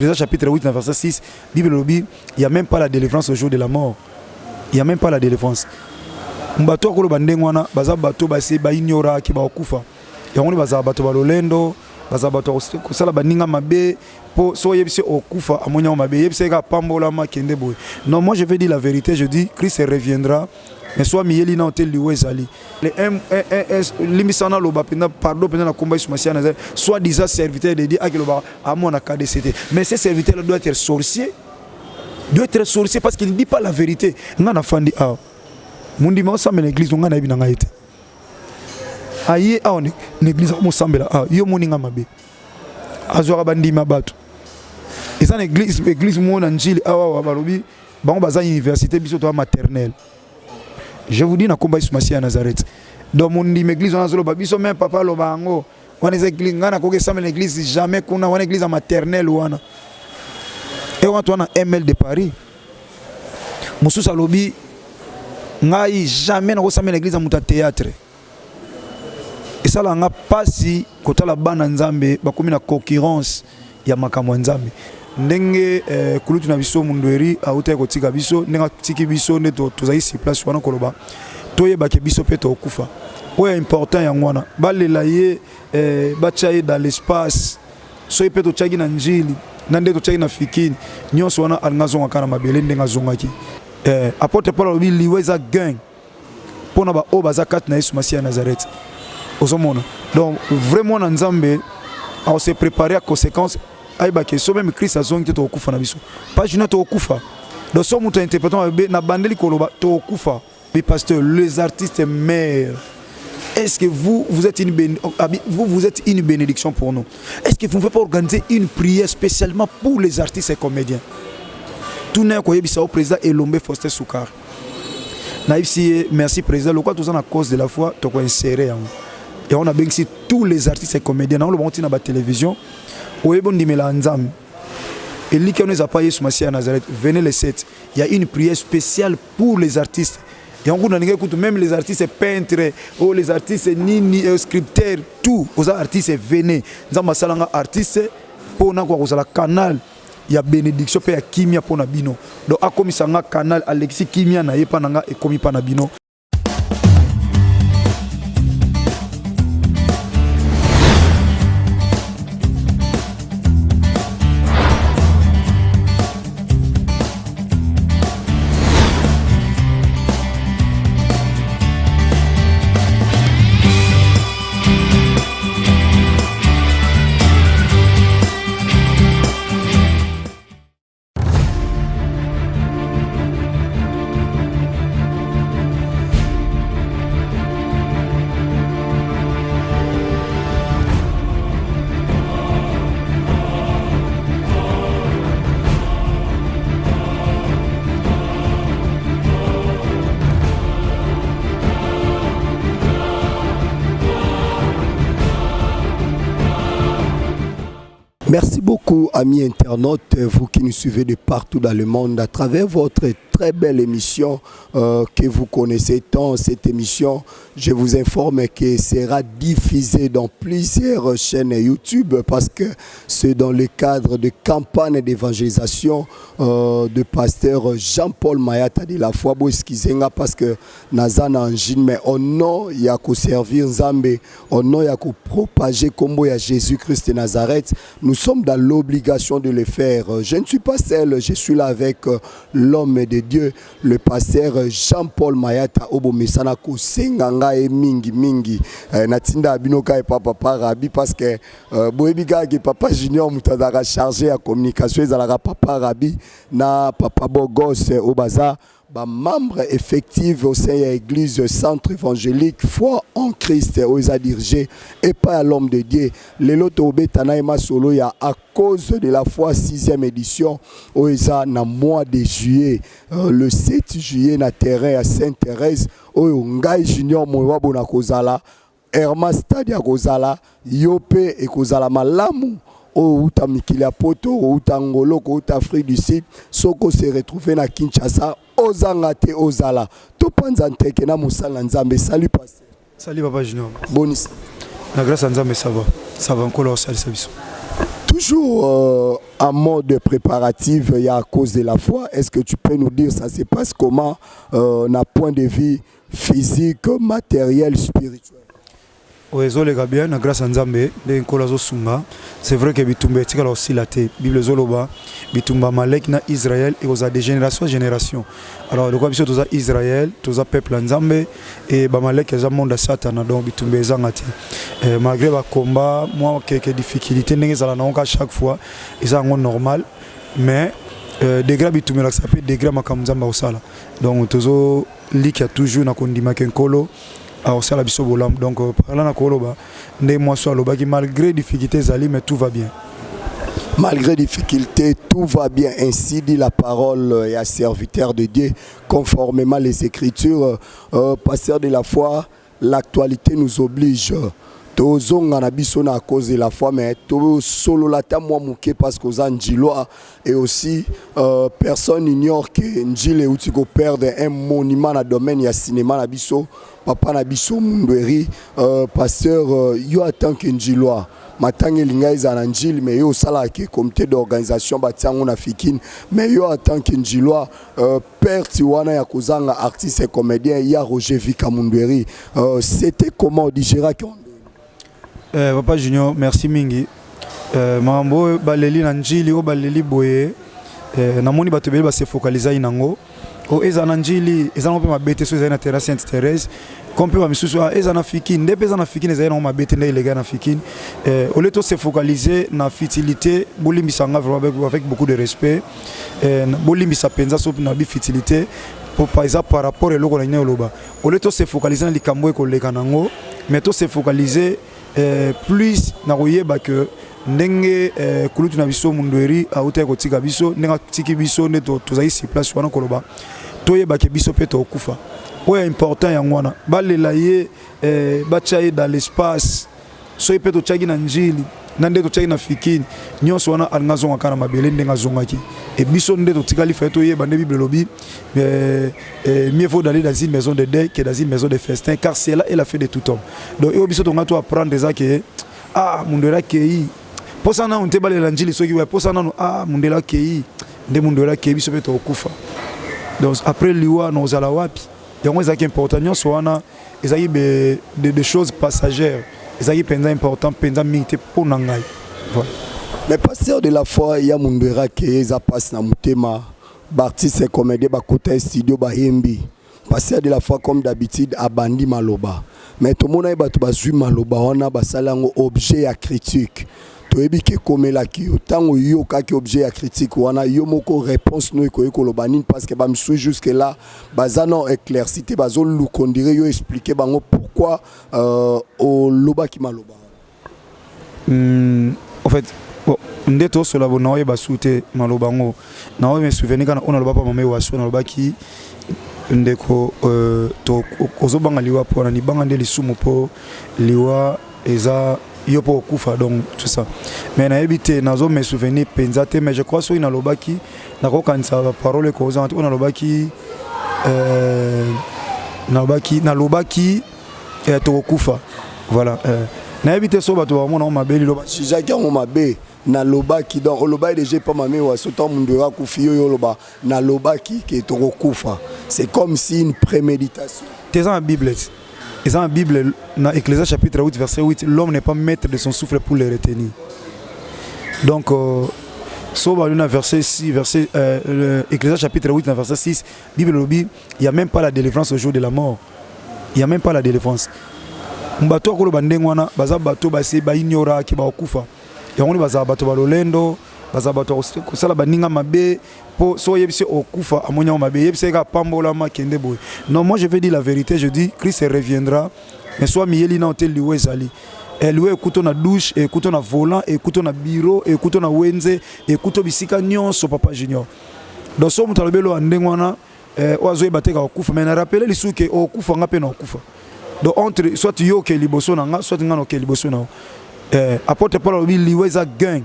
Ecclésiaste chapitre 8 na verset 6, Bible elobi, il y a même pas la délivrance au jour de la mort. Il y a même pas la délivrance. Bato akoloba ndenge wana baza bato basi ba ignoraki bakokufa. Yango nde bazala bato ba lolendo, bazala bato ya kosala baninga mabe po soki oyebisi okufa amoni yango mabe, yebisa ye kaka pambolama kende boye. Non, moi je vais dire la vérité, je dis Christ reviendra mais soit miyeli nao te liwa ezali. Limbisa naloba mpenza pardon mpenza na komba Yesu Masiya na soit disant serviteur de Dieu akiloba amona KDC te, mais ce serviteur là doit être sorcier, doit être sorcier parce qu'il ne dit pas la vérité. Nga nafandi awa mondima osambela na église, nga nayebi na ngai te aye awa na église akomosambela awa, yo omoni nga mabe, azwaka bandima bato eza na église, église moko na Njili awa awa balobi bango baza université, biso toza maternelle. Je vous dis na komba Yesu Masiya ya Nazareth. Donc mondima église wana azoloba biso même papa aloba yango wana eza église, ngai nakoki esambela na église jamais kuna wana église ya maternelle wana e wana toza na ML de Paris. Mosusu alobi ngai jamais nakosambela na église ya moto ya théâtre. Esalaka nga pasi kotala bana Nzambe bakomi na concurrence ya makambo ya Nzambe. Ndenge eh, kulutu na biso Mundweri awutaki kotika biso, ndenge atiki biso nde tozali sur place wana koloba toyeba ke biso mpe tokokufa. Oyo important yango wana balela ye eh, batya ye dans l'espace. Soki mpe totyaki na Njili na nde totyaki na Fikini, nyonso wana alinga azonga kaka na mabele ndenge azongaki. Eh, apôtre Paul alobi liwa eza gain pona ba oyo baza kati na Yesu Masiya ya Nazareth. Ozomona? Donc vraiment na Nzambe ako se préparer à conséquence ayeba ke so même Christ azongi te tokokufa na biso. Pas junior tokokufa. Donc so moto interprétant mabe na bandeli koloba tokokufa. Mais pasteur, les artistes meurent. Est-ce que vous, vous êtes une vous, vous êtes une bénédiction pour nous? Est-ce que vous ne pouvez pas organiser une prière spécialement pour les artistes et comédiens? Tout n'est koyebisa au président Elombe Faustin Soukar. Nayebisi ye merci président, lokola toza na cause de la foi toko insérer yango. Yango nabengisi tous les artistes et comédiens naoloba ngo ntina ba télévision oyebi ondimela Nzambe eliki wana eza pa Yesu Masiya ya Nazareth. Venez le 7, il y a une prière spéciale pour les artistes. Yango kuna ndenge kutu même les artistes peintres oh, les artistes nini scripteurs, tout oza artiste, venez. Nzambe asalanga artiste mpo nakoka kozala canal ya bénédiction mpe ya kimia mpo na bino. Donc akomisa nga canal, alekisi kimia na ye mpa na nga ekomi mpa na bino. Merci beaucoup, amis internautes, vous qui nous suivez de partout dans le monde à travers votre très belle émission que vous connaissez tant. Cette émission, je vous informe que sera diffusée dans plusieurs chaînes YouTube parce que c'est dans le cadre de campagne d'évangélisation de pasteur Jean-Paul Mayata de la foi. Bo excusez nga parce que naza na angine, mais au nom ya ko servir Nzambe, au nom ya ko propager kombo ya Jésus-Christ de Nazareth, nous sommes dans l'obligation de le faire. Je ne suis pas seul, je suis là avec l'homme de Dieu, le pasteur Jean-Paul Mayata obomesana kosenga ngai mingi mingi. Natinda bino kaka epa papa Rabi parce que boyebi kaka ke papa Junior moto azalaka chargé ya communication, ezalaka papa Rabi na papa Bogos oyo baza ba membre effective au sein ya église Centre évangélique Foi en Christ oyo eza dirigé epai ya l'homme de Dieu. Lelo tobeta na ye masolo ya à cause de la foi 6e édition oyo eza na mois de juillet, le 7 juillet na terrain ya Sainte-Thérèse oyo ngai Junior Moiwabo na kozala Herma Stade ya kozala yo pe ekozala malamu oyo outa mikili ya poto, outa Ngolo, outa Afrique du Sud, soko se retrouver na Kinshasa ozanga te ozala topanza nteke na mosala Nzambe. Salut pasteur. Salut papa Junior. Boni na grâce ya Nzambe ça va. Ça va, nkolo asalisa biso. Toujours en mode préparatif, il y a à cause de la foi. Est-ce que tu peux nous dire ça se passe comment d'un point de vue physique, matériel, spirituel? Oyo ezoleka bien na grâce ya Nzambe, ndenge Nkolo azosunga. C'est vrai que bitumba etikala kosila te. Bible ezoloba bitumba Amalek na Israel ekozala de génération en génération. Alors lokola biso toza Israel, toza peuple ya Nzambe e Bamalek eza monde ya Satana, donc bitumba ezanga te. Malgré bakomba, mwa quelques difficulté ndenge ezala nango ka chaque fois, eza yango normal, mais degré bitumba elakisa mpe degré makambo Nzambe akosala. Donc tozolikia toujours na kondimaka Nkolo akosala biso bolamu. Donc par là na koloba nde mwasi alobaki, malgré difficulté ezali, mais tout va bien. Malgré difficulté, tout va bien. Ainsi dit la parole et à serviteur de Dieu, conformément les Écritures. Pasteur de la foi, l'actualité nous oblige. Tozonga na biso na à cause de la foi, mais tosolola ta mwa moke parce que oza Njilwa et aussi personne ignore que Njili euti koperdre un monument na domaine ya cinéma na biso, papa na biso Mundweri. Pasteur, yo en tant que Njilwa, matanga elinga ezala na Njili, mais yo osalaka comité d'organisation, batia yango na Fikine. Mais yo en tant que Njilwa, perte wana ya kozanga artiste et comédien ya Roger Vika Mundweri, c'était comment odigéraki? Papa Junior, merci mingi. Makambo oyo baleli na Njili, oyo baleli boye, namoni bato ebele base focalisaki nango. Oyo eza na Njili, eza nango mpe mabe te. So ezali na terrain Sainte Thérèse comme mpe bamisusu eza na Fikine, nde mpe eza na Fikine, ezali nango mabe te nde elega na Fikine. Au lieu tose focaliser na futilité, bolimbisa nga vraiment avec beaucoup de respect, bolimbisa mpenza so na bifutilité po eza par rapport eloko na nini oloba. Au lieu tose focaliser na likambo ekoleka nango, mais tose focaliser plus na koyeba ke ndenge kulutu na biso Mundweri autaki kotika biso, ndenge atiki biso nde tozali sur place wana koloba, toyebake biso mpe tokokufa. Oyo important yango wana, balela ye, batya ye dans l'espace. Soki mpe totyaki na Njili na nde totyaki na Fikini, nyonso wana alingi azonga kaka na mabele ndenge azongaki. E biso nde totikali, faye toyeba nde Bible elobi: mieux vaut d'aller dans une maison de deuil que dans une maison de festin, car c'est là est la fin de tout homme. Donc oyo biso tonga to apprendre eza ke ah, Mundweri akei, mposa nanu te balela Njili. Soki wa mposa nanu, ah, Mundweri akei, nde Mundweri akei, biso mpe tokokufa. Donc après liwa na ozala wapi? Yango ezalaki important. Nyonso wana ezalaki de choses passagères, ezalaki mpenza important mpenza mingi te mpo na ngai. Voilà. Mais pasteur de la foi, ya Mundweri akei, eza mpasi na motema. Baartiste comédien bakota studio, bayembi. Pasteur de la foi, comme d'habitude, abandi maloba, mais tomona ye bato bazwi maloba wana, basali yango objet ya critique. Toyebi ke ekomelaki yo. Ntango oyokaki objet ya critique wana, yo moko réponse no ekoki koloba nini? Parce que bamisusu jusque là baza non éclairci te, bazoluka on dirait yo expliquer bango pourquoi olobaki maloba. En fait, bon, nde tosola bo naoyeba su te maloba yango. Naoyo me souvenir kaka oyo naloba pa mama Ewaso. Nalobaki: ndeko, ozobanga liwa mpona libanga nde lisumu, mpo liwa eza yo mpo okufa. Donc tout ça, mais nayebi te, nazo me souvenir mpenza te, mais je crois soki nalobaki, nakokanisa baparole ekozanga te. Oyo nalobaki, nalobaki tokokufa. Voilà. Nayebi te so bato bamona ngo mabe liloba. Jugaki yango mabe, nalobaki. Donc olobaki déjà epa mame Waso, ntango mundu akufi, yo oloba nalobaki ke tokokufa. C'est comme si une préméditation. Te, eza na Bible, eza na Bible, na Ecclésiaste chapitre 8 verset 8: l'homme n'est pas maître de son souffle pour le retenir. Donc so balobi na verset 6, verset Ecclésiaste chapitre 8 na verset 6, Bible elobi: il y a même pas la délivrance au jour de la mort, il y a même pas la délivrance. Bato akoloba ndenge wana baza bato base baignoraki bakokufa. Yango nde bazala bato balolendo, bazala bato kosala baninga mabe, mpo so oyebisi okufa, amoni yango mabe, yebisi kaka pambolama, kende boye. Non, moi je vais dire la vérité, je dis Christ reviendra, mais soit miyeli nao te. Liwa ezali, liwa ekuto na douche, ekuto na volant, ekuto na bureau, ekuto na wenze, ekuto bisika nyonso, papa Junior. Donc so moto alobi eloka ndenge wana, oyo azoyeba te kaka okufa, mais na rappele lisusu ke okufa, nga mpe na okufa. Donc entre soit yo oke liboso na nga, soit nga na oke liboso na yo. Apôtre Paul alobi liwa eza gain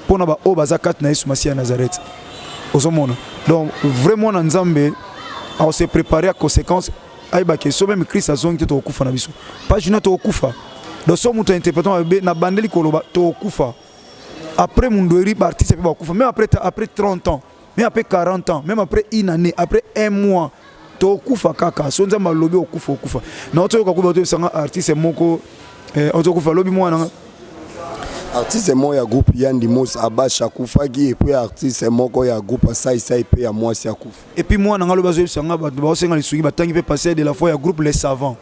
mpona baoyo baza kati na Yesu Masiya ya Nazareth. Ozomona, donc vraiment na Nzambe akose préparer ya conséquence, ayebake so même Christ azongi te, tokokufa na biso pas juna, tokokufa. Donc so moto ainterpréter mabe, na bandeli koloba tokokufa. Après Mundweri, baartiste mpe bakufa. Même après 30 ans, même après 40 ans, même après une année, après un mois, tokufa kaka. So Nzambe alobi okufa, okufa. Na otoyoka kuba toyebisanga artiste moko otokufa alobi mwana. Artiste moko ya groupe Yandi Mos Abash akufaki, et puis artiste moko ya groupe Asaisai mpe ya mwasi akufa. Et puis mwana nga alobi, azoyebisanga bato baosenga lisuki, batangi mpe pasteur de la foi ya groupe Les Savants.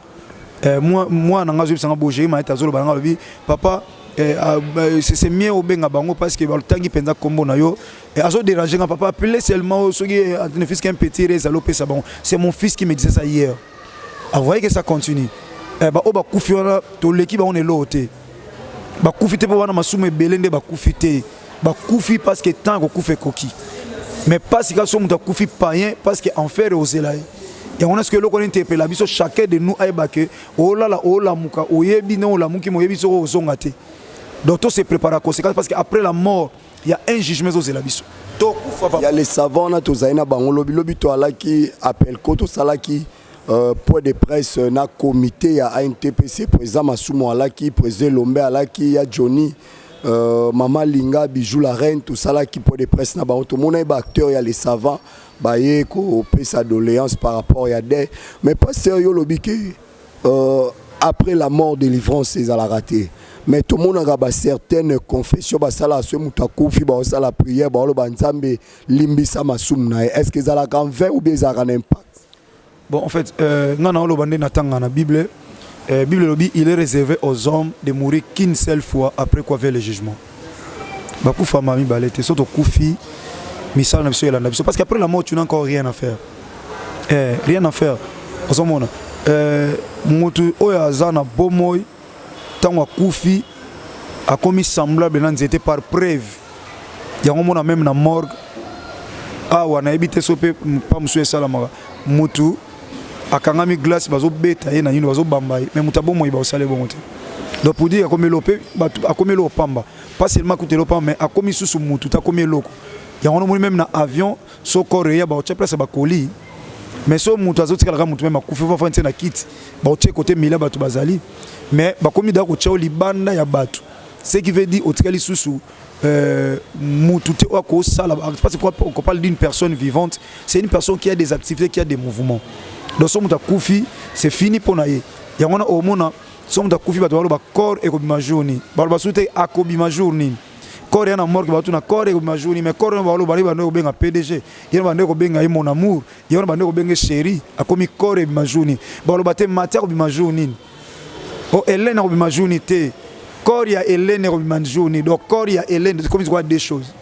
Mwana nga azoyebisanga bogeri maete, azoloba nanga, alobi: "Papa, c'est mieux obenga bango parce que batangi mpenza nkombo na yo." Azodérange nga: "Papa, appelez seulement soki ne fût qu'un petit ezali opesa bango." C'est mon fils qui me disait ça hier. Ah, vous voyez que ça continue. Baoyo bakufi wana, toleki bango na eloko te. Bakufi te mpo wana masumu ebele nde bakufi te. Bakufi parce que temps kokufa ekoki. Mais pasi kaka so moto akufi païen, parce que enfer ozela ye. Yango wana soki eloko wana interpela biso, chacun de nous ayeba ke olala, olamuka, oyebi nde olamuki, moyebi soki ozonga te. Donc to se prépare à conséquence, parce que après la mort, il y a un jugement ezozela biso. Tokufa, papa. Ya Les Savants wana, tozali na bango lobilobi, toalaki appel ko tosalaki point de presse na comité ya ANTPC. Président Masumu alaki, président Lombe alaki, ya Johnny, mama Linga Bijou la reine. Tosalaki point de presse na bango, tomonaki baacteur ya Les Savants baye kopesa doléance par rapport ya de. Mais pasteur, yo olobi ke après la mort, délivrance ezalaka te. Mais tomonaka bacertaine confession basalaka so moto akufi, baosala prière, baoloba: "Nzambe, limbisa masumu na ye." Est ce que ezalaka en vain ou bien ezalaka na impact? Bon, en fait, nga na oloba nde natanga na Bible. Bible elobi: "Il est réservé aux hommes de mourir qu'une seule fois, après quoi vient le jugement." Bakufama mibale te. So tokufi, misala na biso elanda biso, parce qu'après la mort, tu n'as encore rien à faire, rien à faire. Ozomona motu oyo aza na bomoi, ntango akufi, akomi semblable na nzete. Par preuve, yango mona même na morgue awa, nayebi te so mpe pa mosusu esalamaka, mutu akangami glace, bazobeta ye na nini, bazobamba ye. Mais moto abomoi, baosala bongo te. Donc pour dire, akomi eloko mpe bato, akomi eloko pamba. Pas seulement kuta eloko pamba, mais akomi susu mutu te, akomi eloko. Yango nomoni même na avion, so corps eya, baotia place ya bakoli. Mais so moto azotikalaka motu, même akufi, fafa ntie na kiti, baotie kote mila bato bazali, mais bakomi da kotia o libanda ya bato. Ce qui veut dire otikali susu mutu te oyo akosala. Parce que qu'on parle d'une personne vivante, c'est une personne qui a des activités, qui a des mouvements. Donc so moto akufi, c'est fini mpo na ye. Yango wana omona so moto akufi, bato baloba: "Corps ekobima jour nini?" Baloba susu te akobima jour nini. Corps ya na morgue, batuna: "Corps ekobima jour nini?" Mais corps oyo baloba, bande kobenga PDG ye wana, bande kobenga ye mon amour ye wana, bande kobenga chéri, akomi corps ebima jour nini. Baloba te mati akobima jour nini, o Hélène akobima jour nini te. Corps ya Hélène ekobima jour nini? Donc corps ya Hélène ekomi sikoya deux choses.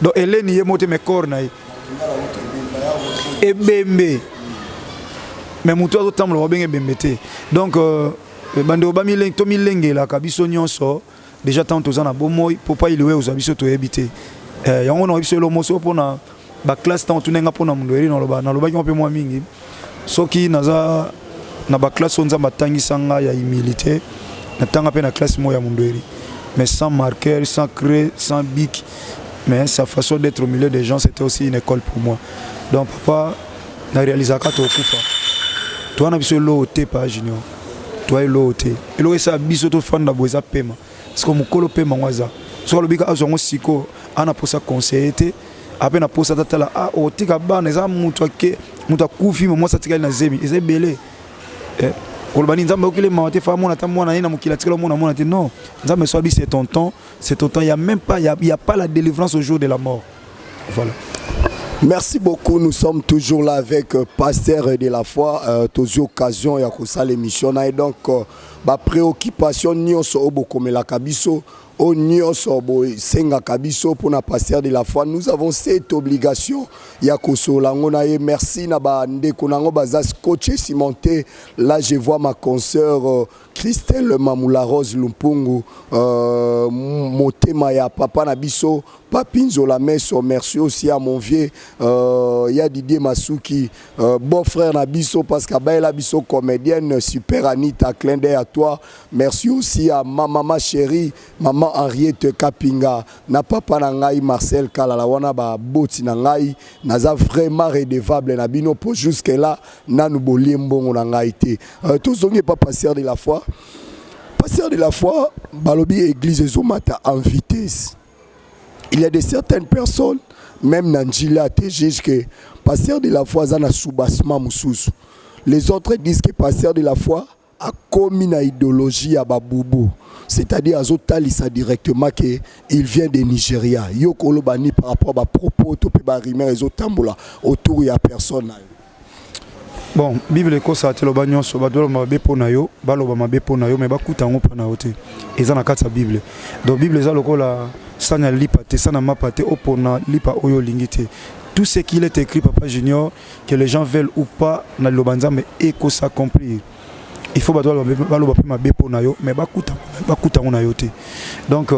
Donc Hélène ye mo te, mais corps na ye ebembe. Mais moto azotambola, babenge ebembe te. Donc bandeko, tomilengelaka biso nyonso déjà ntango toza na bomoi, mpo pa iliwe ozwa biso, toyebi te. Yango na biso elo moso mpona baclasse. Ntango tunenga mpona mondo eri, nalobaki ngo mpe mwa mingi. Soki naza na baclasse oyo Nzambe atangisa nga ya humilité, natanga mpe na classe moko ya mondo eri, mais sans marqueur, sans craie, sans bic, mais sa façon d'être au milieu des gens, c'était aussi une école pour moi. Donc papa, na réalisaka tokufa, towana biso eloko te. Pa Junior, toa eloko te. Eloko esala biso tofanda boye eza pema, parce que mokolo pema ngo aza. Soki alobi ka azwa yango sikoyo, ana mposa conseiller te, ape na posa tatala. Ah, otika bana, eza moto ake, moto akufi, mo mwasi atikali na zemi, eza ebele. Koloba nini? Nzambe okili mawa te, fa mona ata mwana ye na mokili atikala omona mwana te. Non, Nzambe so abi: "C'est ton temps, c'est ton temps." Il y a même pas, il y a pas la délivrance au jour de la mort. Voilà. Merci beaucoup. Nous sommes toujours là avec Pasteur de la foi. Tozwi occasion ya kosala émission na ye. Donc ba préoccupation nyonso oyo bokomelaka biso, oyo nyonso bosengaka biso mpona Pasteur de la foi, nous avons cette obligation ya kosolola yango na ye. Merci na bandeko nango baza scotché, cimenté. Là, je vois ma consoeur Christelle Mamula Rose Lumpungu, motema ya papa na biso Papi Nzola Meso. Merci aussi à mon vieux ya Didier Masuki, beau frère na biso, parce qu'abayela biso comédienne super Anita. Clin d'œil à toi. Merci aussi à ma maman chérie, maman Henriette Kapinga, na papa na ngai Marcel Kalala. Wana baboti na ngai, naza vraiment redevable na bino, po jusque là nanu bolie mbongo na ngai te. Tozongi pa Pasteur de la foi. Pasteur de la foi, balobi église ezomata en vitesse. Il y a de certaines personnes, même na Njila, te juge que pasteur de la foi aza na soubassement mosusu. Les autres disent que pasteur de la foi akomi na idéologie ya babubu, c'est-à-dire azotalisa directement que il vient de Nigeria. Yo koloba ni par rapport bapropos to mpe barumeur ezotambola autour ya personne na yo? Bon, Bible ekosala te. Loba nyonso, bato baloba mabe mpo na yo, baloba mabe mpo na yo, mais bakuta yango mpo na yo te. Eza na kati ya Bible. Donc Bible eza lokola sani ya lipa te, sani ya mapa te, opona lipa oyo olingi te. Tout ce qu'il est écrit, papa Junior, que les gens veulent ou pas, na liloba Nzambe ekos'accomplir. Il faut bato baloba mpe mabe mpo na yo, mais bakuta yango na yo te. Donc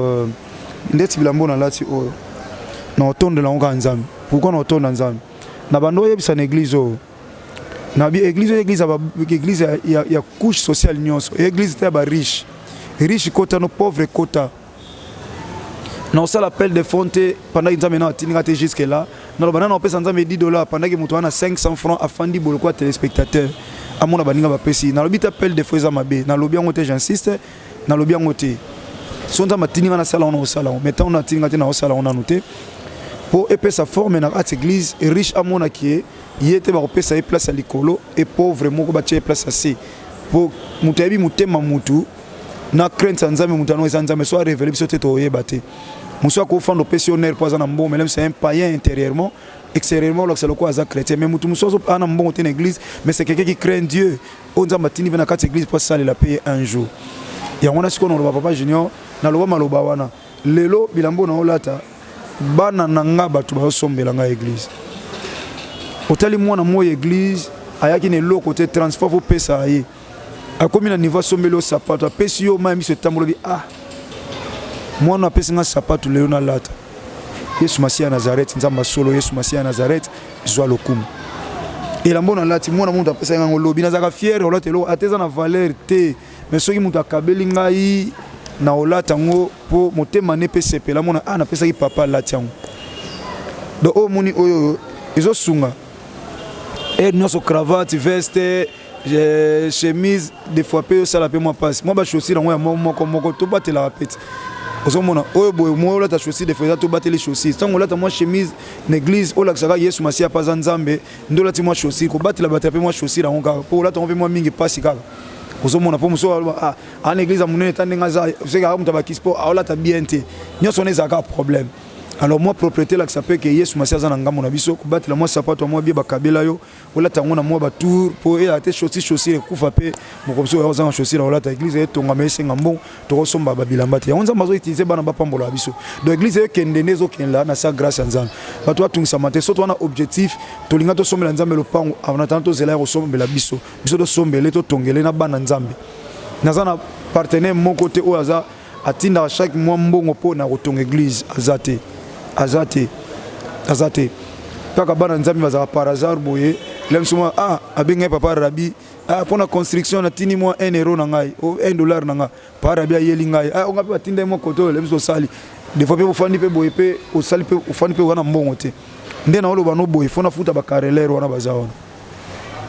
ndeti bilambo nalati oyo, na otondela yango kaka Nzambe. Pourquoi na otonda Nzambe? Na bando oyebisa na église oyo, na bi église oyo, église église ya couche sociale nyonso, église te ya bariche riche kota no pauvre kota. Na osala appel de fonds te pendant Nzambe na atindinga te jusque là. Naloba nana opesa Nzambe 10 $ pendant que moto wana 500 francs afandi boloko ya téléspectateur, amona baninga bapesi. Nalobi te appel de fonds eza mabe, nalobi yango te, j'insiste, nalobi yango te. So Nzambe atindinga nasala yango, na osala yango, mais ntango na atindinga te, na osala yango nanu te, mpo epesa forme na kati église. Riche amonaki ye ye te, bakopesa ye place ya likolo, e pauvre moko batia ye place ya se, mpo moto ayebi motema mutu na crainte ya Nzambe. Moto yango eza Nzambe so arévéler biso te, toyeba te. Mosu akofanda, opesi honneur mpo aza na mbongo, mais c'est un païen intérieurement. Extérieurement olakisa lokola aza chrétien, mais motu mosusu aza na mbongo te na église, mais c'est quelqu'un qui craint Dieu, oyo Nzambe atindi mpe na kati ya église mpo asalela mpe ye un jour. Yango wana sikoyo naloba, papa Junior, naloba maloba wana. Lelo bilambo na olata, bana na nga bato bazosombela ngai église. Otali mwana moi église ayaki na eloko te, transport fopesa ye, akomi na niveau asombeli yo sapato, apesi yo mai miso etambola bi: "Ah, mwana apesi nga sapato, lelo nalata." Yesu Masiya ya Nazareth, Nzambe asolo, Yesu Masiya ya Nazareth, zwa lokumu. Elamba nalati, mwana moto apesaki ngango lobi. Nazalaka fier olata eloko ate eza na valeur te, mais soki moto akabeli ngai, na olata yango mpo motema ne mpe sepela mona: "Ah, napesaki papa, alati yango." Donc oyo omoni oyo ezosunga heure nyonso, cravate, veste, chemise, des fois mpe osala mpe mwa mpasi, mwa bachaussure yango ya moko moko tobatelaka peti. Ozomona oyo boye, mwa olata chaussure, des fois eza tobateli chaussure. Ntango olata mwa chemise na église, olakisaka Yesu Masiya mpe aza Nzambe nde olati mwa chaussure. Kobatela batela mpe mwa chaussure yango kaka mpo olata yango mpe mwa mingi mpasi kaka. Ozomona mpo mosusu aloba: "Ah, ana église ya monene, ta ndenge aza, soki aka moto abakisi mpo aolata bien te." Nyonso wana ezalaka problème. Alors mwa propriété elakisa mpe ke Yesu Masiya aza na ngambo na biso. Kobatela mwa sapato ya mwa bie bakabela yo, olata yango na mwa batour, mpo ezala te chaussure chaussure ekufa mpe moko mosusu ozanga chaussure olata. Église etongama, esenga mbongo, tokosomba babilamba te. Yango Nzambe azoutiliser bana bapambola biso. Donc église ekende nde ezokendela na sa grâce ya Nzambe. Bato batungisama te. So towana objectif, tolinga tosombela Nzambe lopango. En attendant tozela ya kosombela biso, biso tosombele, totongele na bana Nzambe. Naza na partenaire moko te oyo aza atindaka chaque mois mbongo mpo na kotonga église. Aza te, aza te, aza te. Kaka bana Nzambe bazalaka par hasard boye. Le mosu mwa, ah, abengai papa Rabi, ah, mpo na construction, natindi mwa 1 euro na ngai, 1 dollar na ngai. Papa Rabi ayeli ngai, ah, onga mpe batindai mwa koto oyo. Le mosu osali, des fois mpe ofandi mpe boye, mpe osali mpe ofandi mpe wana mbongo te. Nde na oloba no boye, fo nafuta bacarreleurs wana baza wana.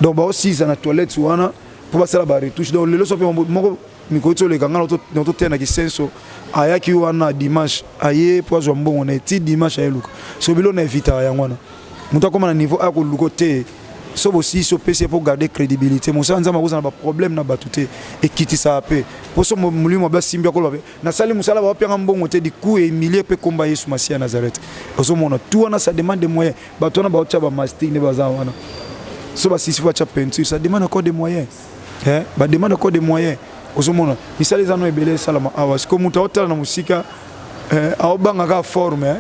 Donc baosisa na toilette wana mpo basala baretouche. Donc lelo so mpe moko mikolo ti oleka ngai na toteya na kisenso, ayaki wana dimanche, aye mpo azwa mbongo na ye. Ti dimanche ayeluka so bilo na evitaka yango wana. Moto akóma na niveau akoluka te, so bosilisi, opesi ye mpo garder crédibilité. Mosala Nzambe akozala na baproblème na bato te, ekitisaka mpe mpo so molimo mabe asimbi, akoloba mpe nasali mosala, baopianga mbongo te, du coup ehumilie mpe komba Yesu Masiya ya Nazareth. Ozomona tout wana, ça demande des moyens. Bato wana baotya bamastic nde baza wana, so basisi fo batya peinture, ça demande encore des moyens, eh? Bademande encore des moyens. Ozomona misala eza no ebele esalama awa. Sikoyo moto aotala na mosika, aobanga kaka forme,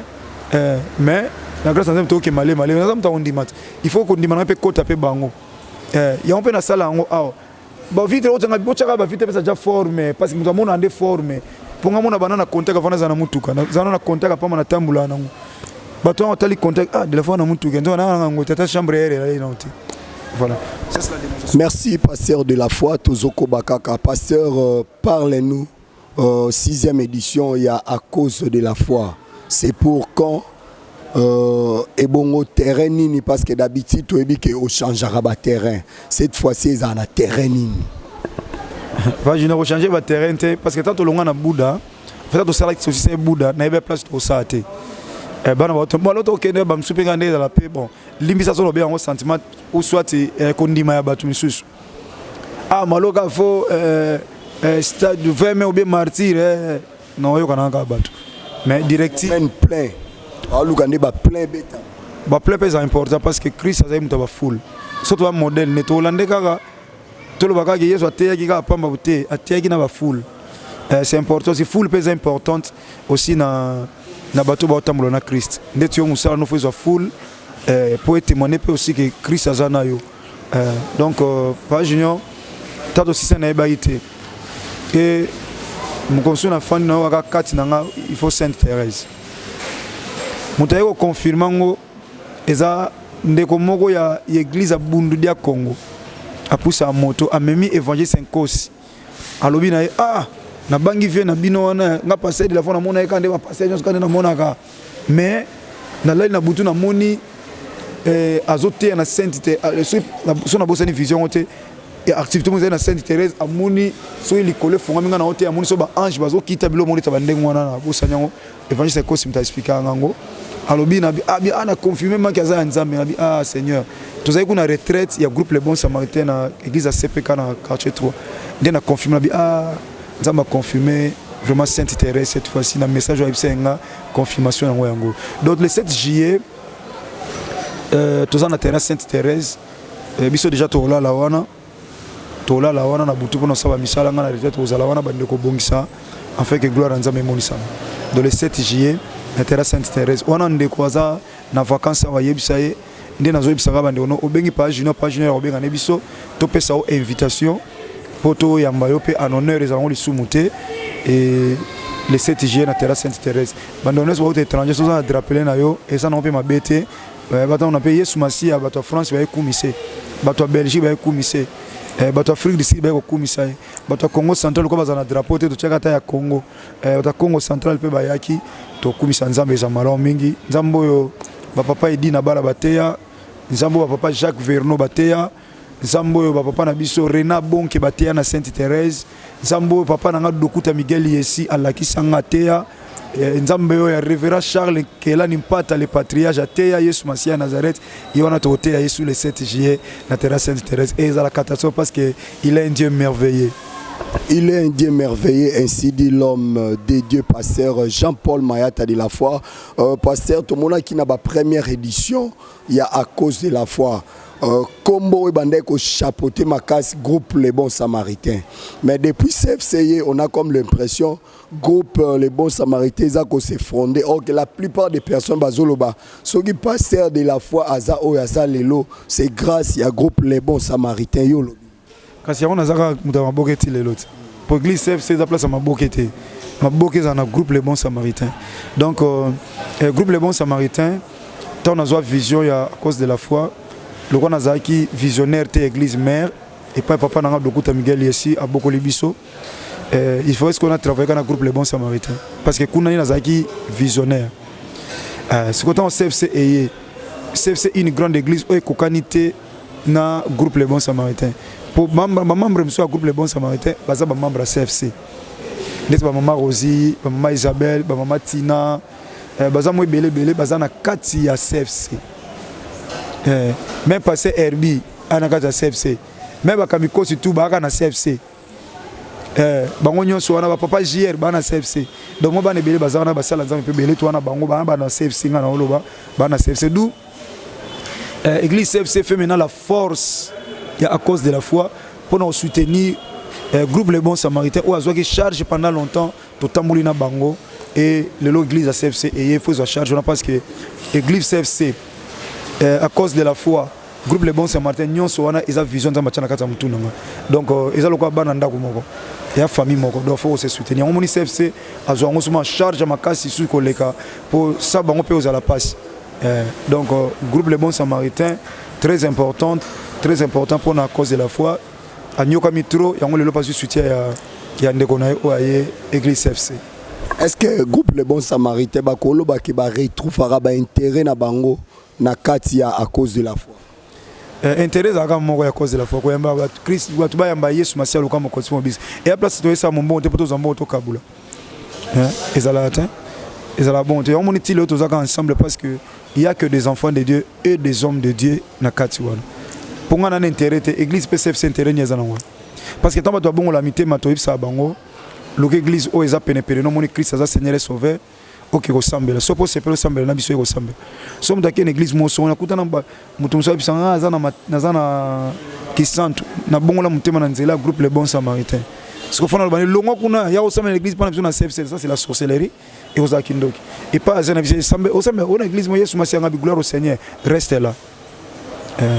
eh, mais na grâce na Nzambe tokoke malema malema. Naza moto akondima te, il faut kondima na mpe kota mpe bango, yango mpe nasala yango awa. Bavitre otyaka bavitre, epesa ja forme, parce que moto amona nde forme. Mpo nga mona banda na contact avant naza na mutuka, zana na contact apamba, natambola nango. Bato wana otali contact, ah, de la fois na mutuka nzo na yango tata chambre ere elali nango te. Voilà, ça c'est la démonstration. Merci, pasteur de la foi. Tozoko Bakaka. Pasteur, parlez-nous. Sixième édition, il y a À cause de la foi. C'est pour quand ebongo terrain nini? Parce que d'habitude toyebi ke ochangeaka baterrain. Cette fois-ci ezala na terrain nini? Vagina kochanger baterrain te, parce que tant tolonga na Buda, fata tosalaki tosisa Buda, nayebi place tosala te. Eh, bana bato bon alors tokende bamosusu mpe ngai nde ezala mpe bon limbisa so lobe yango sentiment ou soit eh, kondima ya bato misusu. Ah, maloka fo eh, eh, stade 20 mai ou bien martyr eh, non, oyokana kaka bato mais directive Même plein aluka nde baplein beta. Baplein mpe eza important parce que Christ azali moto ya bafoule. So toza modèle ne tolande kaka, toloba kaka Yesu ateyaki kaka pamba te, ateyaki na bafoule. Eh, c'est important aussi, foule mpe eza importante aussi na bato baotambola na Christ. Ndeti yo mosala no fo ezwa foule eh, po etémoigne mpe aussi ke Christ aza na yo. Eh, donc pa Junior tata osisa nayebaki te e mokonso nafandi na yo kaka kati na nga, il faut Sainte Thérèse. Moto aye koconfirme yango eza ndeko moko ya église ya Bundu dia Congo, apusaka moto, amemi évangile Nkosi, alobi na ye: "Ah, nabangi vie na bino wana. Nga pasteur de la foi, namona ye kaka nde bapasteur nyonso, kaka nde namonaka, mais nalali na butu, namoni eh, azoteya na Sainte te." So nabosani vision yango te, activité moko ezali na Sainte Thérèse. Amoni soki likolo efongami, nga na oteya, amoni so baange bazokita, bilo moko neti bandenge wana. Nabosani yango, évangéliste Ekosi moto aexplikaka yango. Alobi na abi: "Ah, na confirme maki aza ya Nzambe." Nabi: "Ah Seigneur." Tozali kuna retraite ya groupe Le Bon Samaritain na église ya CPK na quartier 3 nde na confirme. Nabi: "Ah, Nzambe aconfirme vraiment Sainte Thérèse cette fois-ci na message oyo ayebisa nga." Confirmation yango. Donc le 7 juillet toza na terrain Sainte Thérèse. Biso déjà tolala wana, tolala wana na butu mpona osala misala. Nga na retraite kozala wana, bandeko kobongisa afin que gloire ya Nzambe emonisama. Donc le 7 juillet na terrain Sainte Thérèse wana. Ndeko aza na vacance awa, ayebisa ye nde nazoyebisaka bandeko no obengi pa Junior, pa Junior obenga ne biso, topesa yo invitation mpo toyamba yo mpe en honneur. Ezalango lisumu te. E le 7 juillet na terrain Sainte Thérèse, bandeko nyonso bauta étranger, soza na drapeau na yo, eza nango mpe mabe te. Batango mpe Yesu Masiya, bato ya France bayekumise, bato ya Belgique bayekumise, bato ya Afrique du Sud baye kokumisa ye, bato ya Congo Central lokola bazala na drapeau te, totiaka ata ya Congo. Bato ya Congo Central mpe bayaki tokumisa Nzambe. Eza malamu mingi. Nzambe oyo bapapa Edi na bala bateya, Nzambe oyo bapapa Jacques Verno bateya, Nzambe oyo bapapa na biso Rena Bonke bateya na Sainte Thérèse, Nzambe oyo papa na nga Dokuta Miguel Yesi alakisa nga ateya, Nzambe oyo ya révérend Charles Kelani Mpata le patriarche ateya, Yesu Masiya ya Nazareth, ye wana tokoteya Yesu le 7 juillet na terrain Sainte Thérèse. E ezala catastrophe parce que il est un Dieu merveilleux. Il est un Dieu merveilleux, ainsi dit l'homme de Dieu, pasteur Jean-Paul Mayata de la foi. Pasteur, tout le monde qui n'a pas première édition, il y a À cause de la foi. Kombo ebandaki chapeauter makasi groupe Les Bons Samaritains. Mais depuis CFCE, on a comme l'impression groupe Les Bons Samaritains eza s'effondrer. Or que la plupart des personnes bazoloba, ceux qui pasteur de la foi aza oyo aza lelo, c'est grâce à groupe Les Bons Samaritains yo. Kasi yango naza kaka moto ya maboke ti lelo te, po église CFC eza place ya maboke te. Maboke ezala na groupe Les Bons Samaritains. Donc groupe Les Bons Samaritains, ntango nazwa vision ya À cause de la foi, lokola nazalaki visionnaire te, église mère epai papa na nga Dokuta Miguel Yesi abokoli biso, il faut est ce qu'on a travaillé na groupe Les Bons Samaritains parce que kuna ye nazalaki visionnaire. Sikoyo ntango CFC eye, CFC une grande église oyo ekokani te na groupe Les Bons Samaritains, po bamembre mosusu ya groupe Les Bons Samaritains baza bamembre ya CFC, ndeti bamama Rosie, bamama Isabelle, bamama Tina, baza mo ebele ebele baza na kati ya CFC. Même pasteur Herbi aya na kati ya CFC, même bakambi kosi tu baaka na CFC. Bango nyonso wana, bapapa JR baa na CFC. Donc mo bana ebele baza wana, basala Nzambe mpe ebele to wana, bango bana bana na CFC. Nga na oloba baa na CFC, d'où église CFC fait maintenant la force ya À cause de la foi mpona kosoutenir groupe Les Bons Samaritains oyo azwaki charge pendant longtemps. Totamboli na bango et lelo église ya CFC eye, fo ezwa charge wana parce que église CFC, À cause de la foi, groupe Les Bons Samaritains, nyonso wana eza vision Nzambe atia na kati ya motu na nga. Donc eza lokola bana ndako moko ya famille moko. Donc faut se soutenir. Yango moni CFC azwa yango soma charge ya makasi suki koleka mpo sa bango mpe ozala mpasi. Donc groupe Les Bons Samaritains, très importante, très important mpona À cause de la foi. Anyokami trop, yango lelo mpasi soutien ya ndeko na ye oyo aye église CFC. Est-ce que groupe Les Bons Samaritains bakolobaki baretrouvera baintérêt na bango na kati ya À cause de la foi? Intérêt ezalaka moko ya cause de la foi: koyamba bato Christ, bato bayamba Yesu Masiya loka mokonzi mobisi. Eya place toyesala mombongo te mpo tozwa mbongo tokabula. Ezalaka te. Ezala bon te. Yango moni ti lelo tozaka ensemble, parce que il y a que des enfants de Dieu et des hommes de Dieu na kati wana. Mpo nga na intérêt te, église mpe CFC intérêt ni eza nango, parce que ntango bato babongola mitema, toyebisaka bango: luka église oyo eza penepene, nomoni Christ aza Seigneur et Sauveur, oke kosambela. So mpo osepela, osambela na biso, ye kosambela. So moto akei na église moso, nakutana moto mosusu, ayebisa nga naza na Kisantu, nabongola motema na nzela ya groupe Le Bon Samaritain. Siko fana loba longwa kuna, ya kosambela na église mpona biso na CFC, ça c'est la sorcellerie, ekozala kindoki. Epa aza na biso, osambela oyo na église mo Yesu Masianga bi, gloire au Seigneur, reste là.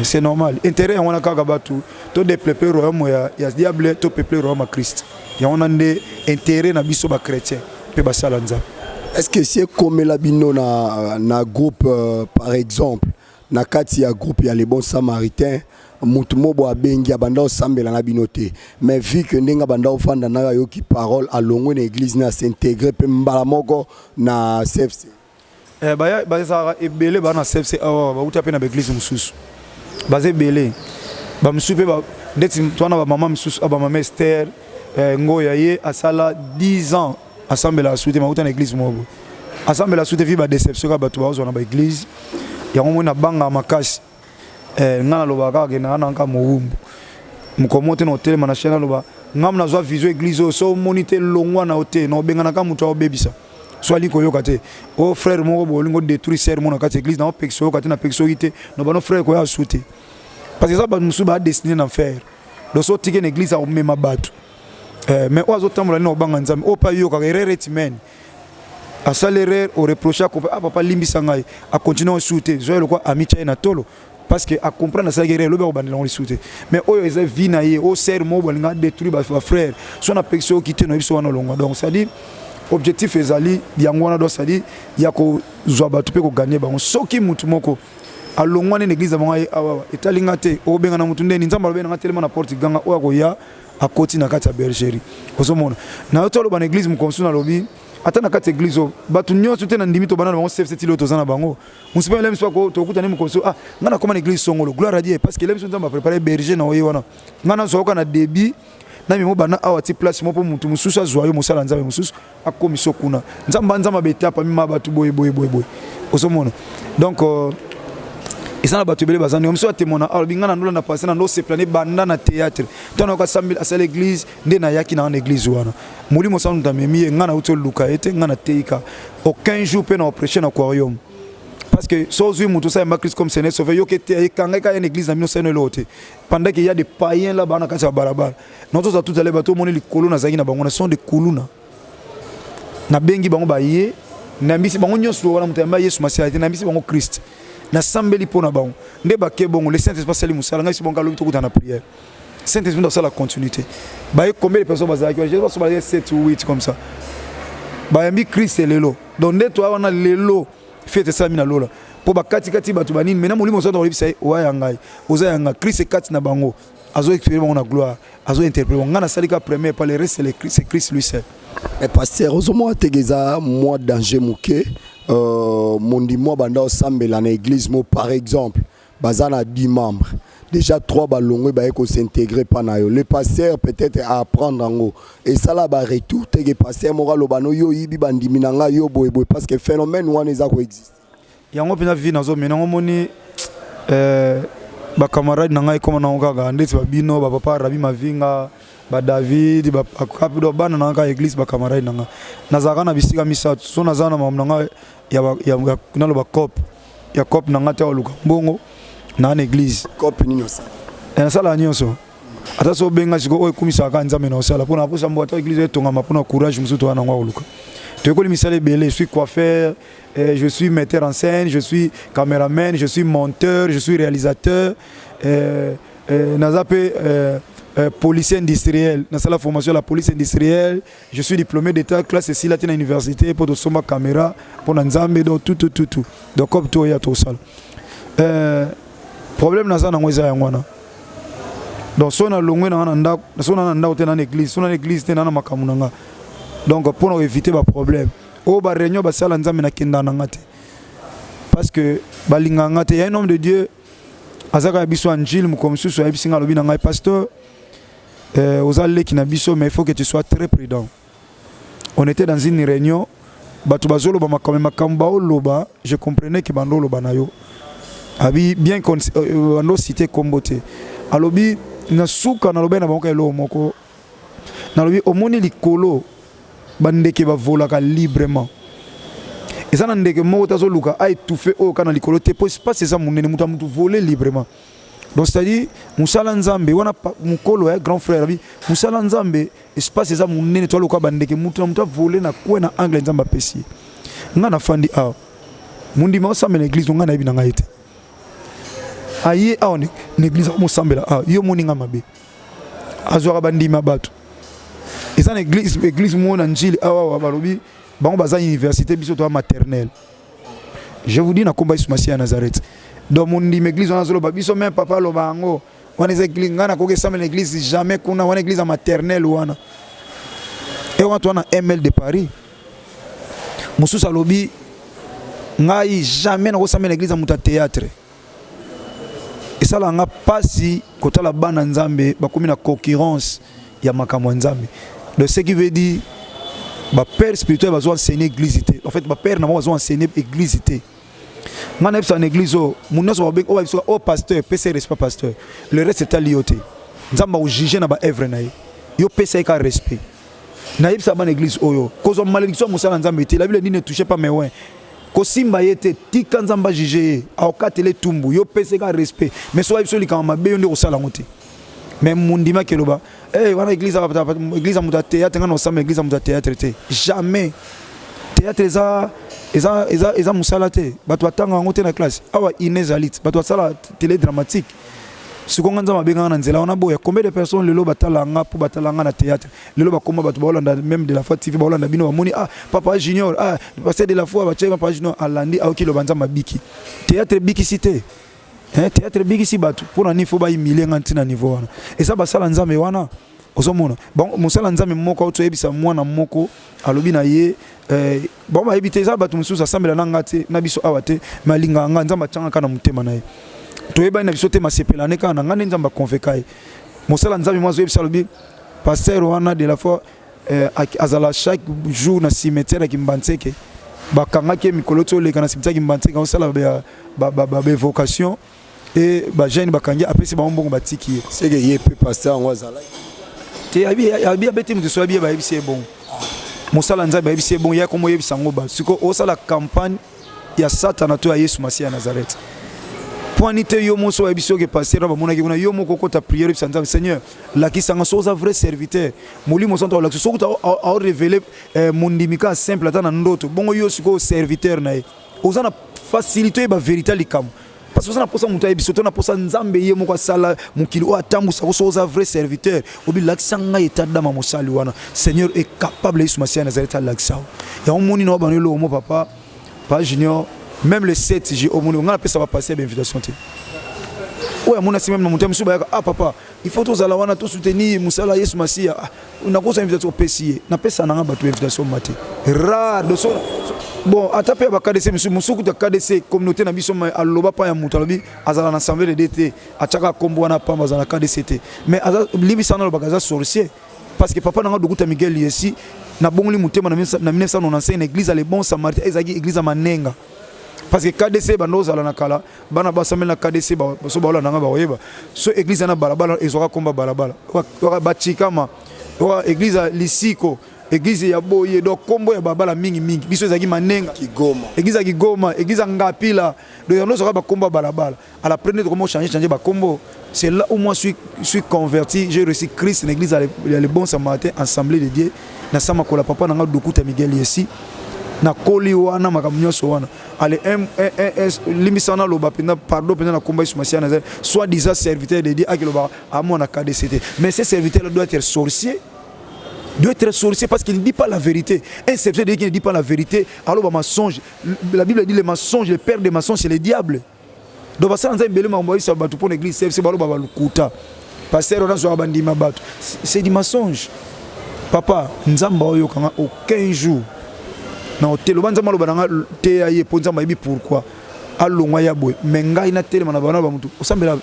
C'est normal, intérêt yango wana kaka bato todépeupler royaume ya diable, topeupler royaume ya Christ. Yango wana nde intérêt na biso bachrétien mpe basala Nzambe. Est-ce que si ekomela bino na groupe, par exemple na kati ya groupe ya Les Bons Samaritains, motu moko abengi, abanda osambela na bino te, mais vu que ndenge abanda ofanda na yo, ayoki parole, alongwe na église na s'intégrer mpe mbala moko na CFC? Eh, bazalaka ebele, baa na CFC awa, bauta mpe na baéglise mosusu, baza ebele. Bamosusu mpe ndeti twana bamama misusu, bamama Ester, ngoya, ye asala 10 ans asambelaka su te, mauta na église moko boye, asambela su te, vu badéception kaka bato bazwa na baéglise. Yango moi nabangaka makasi. Nga nalobaka kaka ke naa nanga mowumbu mokomo te na otelema na chaîne, aloba ngam nazwa vision église oyo, so omoni te, longwa na yo te, na obenganaka moto aobebisa. So alingi koyoka te, o frère moko boye olingi odétruire sœur moko na kati ya église, na opekisa oyoka te, napekisa oyoki te, no bano frère koya su te, parce que eza bato mosusu badestiné na enfer. Donc so otiki na église, akomema bato. Mais oyo azotambola nini, obanga Nzambe, oyo mpe ayokaka erreur est humaine, asali erreur, oreproche, akompe: "Ah papa, limbisa ngai." Acontinue osu te, zwa ye lokwa amitia ye na tolo, parce que acomprendre asalaki erreur, elobi akobandela yango lisusu te. Mais oyo eza vie na ye, oyo sœur moko bolinga adétruire bafrère, so napekisi oyoki te, na biso wana olongwa. Donc c'est-à-dire objectif ezali yango wana, donc c'est-à-dire ya kozwa bato mpe kogagner bango. Soki mutu moko alongwani na église na bango, aye awa, etali nga te. Okobengana mutu ndeni? Nzambe alobi nanga telema na porte, ganga, oyo akoya akoti na kati ya bergerie. Ozomona na yo to aloba na église mokonsu, nalobi ata na kati ya église oyo, bato nyonso te na ndimi tobanda na bango CFC ti lelo toza na bango. Mosu mpe ele miso tokutani mokonsu: "Ah, nga nakoma na église songolo, gloire à Dieu", parce que ele miso Nzambe aprépare berger na oye wana. Nga nazwa na début na mimo banda awa ti place moko, mpo motu mosusu azwa yo mosala, Nzambe mosusu akomisa kuna. Nzambe, Nzambe abetapa mima bato boye boye boye boye. Ozomona, donc eza na bato ebele baza ndenge mosusu atemona alobi: "Nga na ndolanda pasteur na ndo osepelane banda na théâtre, ntango nayoka asala église nde nayaki na wana église wana, molimo santu moto amemi ye. Nga nauti oluka ye te, nga nateyika aucun jour mpe na oprêche na aquarium", parce que so ozwi moto osayamba Christ comme Seigneur Sauveur, yoki te ekangaki kaka ye na église na bino, osali no eloko te, pendant qu'il y a des païens là baa na kati ya balabala. Nazoza tout à l'heure, bato omoni likolo nazalaki na bango na sont de kuluna, nabengi bango, baye, nayambisi bango nyonso wana. Moto yamba Yesu Masiya te, nayambisi bango Christ, nasambeli mpo na bango nde bake bongo. Le Saint Esprit asali mosala. Ngai si bongo alobi tokuta na prière, Saint Esprit ndo asala continuité. Baye, combien de personnes bazalaki? Je pense bazalaki 7 ou 8 comme ça, bayambi Christ lelo. Donc nde toya wana lelo, fête esalami na lola mpo bakatikati bato banini. Maintenant molimo oza koyebisa ye: "Oya ya ngai, oza ya ngai." Christ ekati na bango, azoexprimer bango na gloire, azointerpréter bango. Ngai nasali ka premier pas, le reste c'est Christ lui seul. Mais pasteur, ozomona teke eza mwa danger moke, mondimi banda osambela na église mo, par exemple baza na 10 membres, déjà 3 balongwe, baye kos'intégrer mpa na yo. Le pasteur peut-être aapprendre yango, esala baretour teke pasteur moko aloba: "No, yo oyibi bandimi na ngai, yo boyeboye", parce que phénomène wana eza koexiste. Yango mpenza vie nazomena yango, moni bacamarade na ngai ekóma nango kaka ndeti babino, bapapa Rabi Mavinga, badavid, bana na ngai kaka église, bacamarade na ngai. Nazalaka na bisika misato. So naza na makambo na ngai, naloba coop ya coop na ngai te, oluka mbongo na église. Coop nini osala? Nasalaka nyonso, ata so obenga sikoyo oyo ekumisaka Nzambe na osala mpona aposa mbo, ata église etongama, mpona courage mosusu toya nango akoluka. Toyekoli misala ebele: je suis coiffeur, je suis metteur en scène, je suis caméraman, je suis monteur, je suis réalisateur, naza mpe policier industriel, nasala formation ya la police industrielle, je suis diplômé d'état, classe esila te na université, mpo tosomba caméra mpo na Nzambe. Donc tout, tout, tout, tout. Donc comme toya tosala, problème naza nango eza yango wana. Donc so nalongwe nanga na ndako, so na na ndako te, na na église, so na na église te, na na makambo na nga. Donc mpona koéviter baproblème oyo, baréunion basala Nzambe, nakendaka na nga te, parce que balingaka nga te. Ya un homme de Dieu azaka ya biso angile, mokolo mosusu ayebisi nga, alobi na ngai: "Pasteur, oza leki na biso, mais il faut que tu sois très prudent." On était dans une réunion. Bato bazoloba makambo makambo baoloba, je comprenais que bando oloba na yo abi bien bando cité kombo te. Alobi na suka, nalobi na bango eloko moko, nalobi omoni likolo bandeke bavolaka librement, eza na ndeke moko te azoluka aétouffe oyo kaka na likolo te, po espace eza monene, moto ya motu vole librement. Donc c'est-à-dire mosala Nzambe wana, mokolo ya grand frère abi mosala Nzambe, espace eza monene, toaluka bandeke, mutu na mutu avole na kwe na angle Nzambe apesi ye. Ngai nafandi awa, mondima osambela na église, ngai nayebi na ngai te, aye awa na église akomosambela awa, yo moni ngai mabe, azwaka bandima bato. Eza na église, église moko na Njili awa awa, balobi bango baza université, biso toza maternelle. Je vous dis, na komba Yesu Masiya ya Nazareth. Donc mondima église wana azoloba biso même papa aloba yango wana eza église, ngai nakoki esambela na église jamais kuna wana, église ya maternelle wana e wana to wana ML de Paris. Mosusu alobi ngai jamais nakosambela na église ya moto ya théâtre. Esalaka nga mpasi kotala bana Nzambe bakomi na concurrence ya makambo ya Nzambe. Donc ce qui veut dire bapère spirituel bazo enseigner église te, en fait bapère na bango bazo enseigner église te. Nga nayebisaka na église oyo, moto nyonso babengi oyo babisoka oyo pasteur, pesa ye respect pasteur, le reste etali yo te. Nzambe akojuge na baœuvre na ye, yo pesa ye ka respect. Nayebisaka bana église oyo, kozwa malédiction ya mosala Nzambe te. La Bible dit: "Ne touchez pas mes oints." Kosimba ye te, tika Nzambe ajuge ye, akokatela etumbu. Yo pesa ye ka respect, mais so bayebi so likambo mabe, yo nde kosala yango te. Mais mondimaki eloba hey, wana église, église ya moto ya théâtre, nga na osamba église ya moto ya théâtre te, jamais. Théâtre eza mosala te, bato batanga yango te na classe awa. Ine ezali te, bato basala télé dramatique. Sikoyo nga Nzambe abenganga na nzela wana boya. Combien de personnes lelo batala nga mpo batala nga na théâtre? Lelo bakoma bato baolanda même de la foi TV, baolanda bino, bamoni: "Ah, papa Junior, ah, pasteur de la foi." Batie papa Junior, alandi, aoki loba Nzambe abiki. Théâtre ebikisi te, hein, théâtre ebikisi bato mpo na nini? Faut bahumilie nga ntina niveau wana eza basala Nzambe wana. Ozomona bon, mosala Nzambe moko auti oyebisa mwana moko, alobi na ye bon, bayebi te, eza bato mosusu asambela na nga te, na biso awa te, mais alingaka nga, Nzambe atianga kaka na motema na ye, toyebani na biso te, masepela ne kaka na nga nde Nzambe aconvaincre ye. Mosala Nzambe mwa azoyebisa, alobi pasteur wana de la foi azala chaque jour na cimetière ya Kimbanseke. Bakangaki ye mikolo ti oleka na cimetière ya Kimbanseke, osala baévocation e bajeune, bakangi, apesi bango mbongo, batiki ye. Seke ye mpe pasteur yango azalaki? Te, abi abeti moto so abi ye, bayebisi ye bongo, mosala Nzambe bayebisi ye bongo, ye komo oyebisa yango bato. Sikoyo osala campagne ya Satana to ya Yesu Masiya ya Nazareth poani te? Yo moso bayebisi oke pasteur na bamonaki kuna, yo moko okota prière, oyebisa Nzambe: "Seigneur, lakisanga so oza vrai serviteur." Molimo Santo akolakisa soki aorévéler mondimi kaka simple ata na ndoto bongo. Yo sikoyo serviteur na ye, oza na facilité oyeba vérité ya likambo, parce que oza na mposa moto ayebi so to na mposa Nzambe ye moko asala mokili oyo atambwisaka. So oza vrai serviteur, obi lakisa ngai état d'âme mosali wana. Seigneur est capable, Yesu Masiya Nazareth alakisa yo yango. Moni na obano eloko mo papa pa Junior, même le 7 j omoni ngai napesa bapasteur bainvitation te. Oyo amonasi même na moto ya mosusu bayaka: "Ah papa, il faut tozala wana, tosoutenir mosala Yesu Masiya." Ah, nakozwa invitation, opesi ye, napesa nanga bato invitation ma te, rare doso. Bon, ata mpe ya baKDC mosusu, mosusu kuta KDC communauté na biso, aloba pa ya moto, alobi azala na assemblée de Dieu te, atiaka kombo wana pamba, azala na KDC te, mais aza limbisa wana, alobaka aza sorcier. Parce que papa nanga Dokuta Miguel Yesi, nabongoli motema na 1995 na église ya Le Bon Samaritain, ezalaki église ya Manenga. Parce que KDC bando ozala na kala, bana basambeli na KDC so baolanda nga, bakoyeba so église na balabala ezwaka komba balabala batikama oka église ya Lisiko, église ya boye, donc kombo ya babala mingimingi. Biso ezalaki Manenga. Kigoma. Église ya Kigoma, église ya Ngapila, donc yango ezwaka bakombo ya balabala. À la première comment changer changer bakombo, c'est là où moi suis converti, j'ai reçu Christ na église ya Le Bon Samaritain, Assemblée de Dieu na Samakola. Papa nanga Dokuta Miguel Yesi, nakoli wana, makambo nyonso wana. Ale limbisa, naloba mpenza pardon mpenza na komba Yesu Masiya Nazareth, soit disant serviteur de Dieu akeloba amona KDC te, mais ce serviteur là doit être sorcier, doit être sorcier, parce qu'il ne dit pas la vérité. Un serviteur de Dieu qui ne dit pas la vérité, alors mensonge, la Bible dit: les mensonges, le père des mensonges, c'est le diable. Donc basala Nzambe ebele, makambo bayebisa bato mpo na église CFC, baloba balukuta, pasteur wana azwaka bandima bato, c'est du mensonge. Papa, Nzambe aoyokanga aucun jour na hotel, oba Nzambe aloba nanga teya ye, mpo Nzambe ayebi pourquoi. Alongwa ya boye, mais ngai natelema na bana bamutu osambela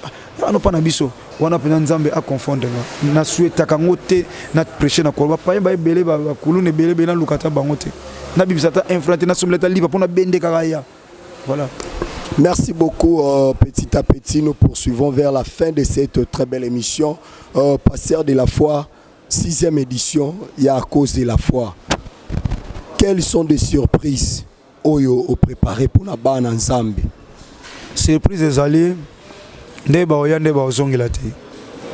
ano mpa na biso wana mpenza. Nzambe aconfondre nga, nasouhaitaka yango te. Na prêche na koloba bapaye baebele, bakuluna ebele ebele, naluka ata bango te, nabimisa ata un franc te, nasombela ata lipa mpo nabende kaka ya voilà. Merci beaucoup. Petit à petit, nous poursuivons vers la fin de cette très belle émission. Pasteur de la foi, sixième édition, il y a à cause de la foi. Quelles sont des surprises oyo opréparé pour la bana Nzambe? Surprise ezali nde baoya nde baozongela te.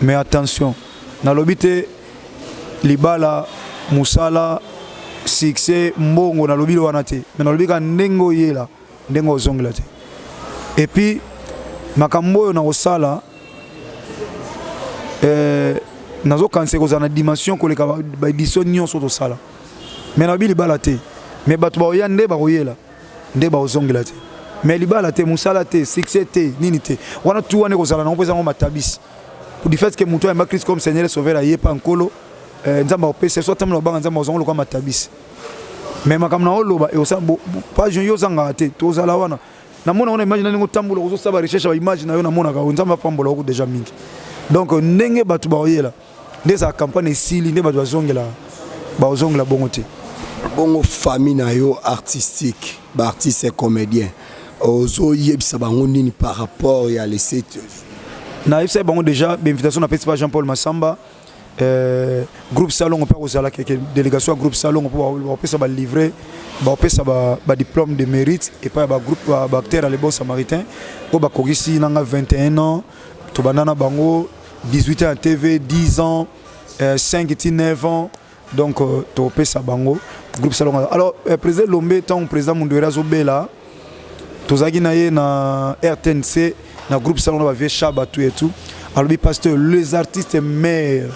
Mais attention, nalobi te libala, mosala, succès, mbongo, nalobi wana te. Mais nalobi kaka ndenge oyela, ndenge ozongela te. Et puis makambo oyo nakosala, nazokanisa kozala na dimension koleka baédition nyonso tosala. Mais nalobi libala te, mais bato baoya nde bakoyela nde baozongela te. Mais libala te, mosala te, succès te, nini te, wana tu wana ekozala nango mpo ezango matabisi du fait que moto ayamba Christ comme Seigneur et Sauveur, aye pa Nkolo, Nzambe akopesa so atambola kobanga Nzambe, ozango lokwa matabisi. Mais makambo na oloba page yo ozangaka te, tozala wana. Namona wana image na ndenge otambola, ozosala barecherche ya baimage na yo, namonaka Nzambe apambola oko déjà mingi. Donc ndenge bato baoyela nde ezala campagne esili nde bato bazongela, baozongela bongo te. Bongo famille na yo artistique, baartiste comédien, ozoyebisa bango nini par rapport ya le 7? Nayebisa bango déjà bainvitation napesi pa Jean Paul Masamba, groupe Salongo mpe akozala keke délégation ya groupe Salongo mpo bapesa balivre, bapesa badiplôme de mérite epai ya bagroupe baacteur ya Le Bon Samaritain oyo bakokisi nanga 21 ans. Tobanda na bango 18 ans ya TV, 10 ans, 5 ti 9 ans. Donc topesa bango groupe Salongo. Alors président Lombe, ntango président Mundweri azobela, tozalaki na ye na RTNC, na groupe Salongo, na bavieux Chaba, tout et tout. Alobi: «Pasteur, les artistes meurent.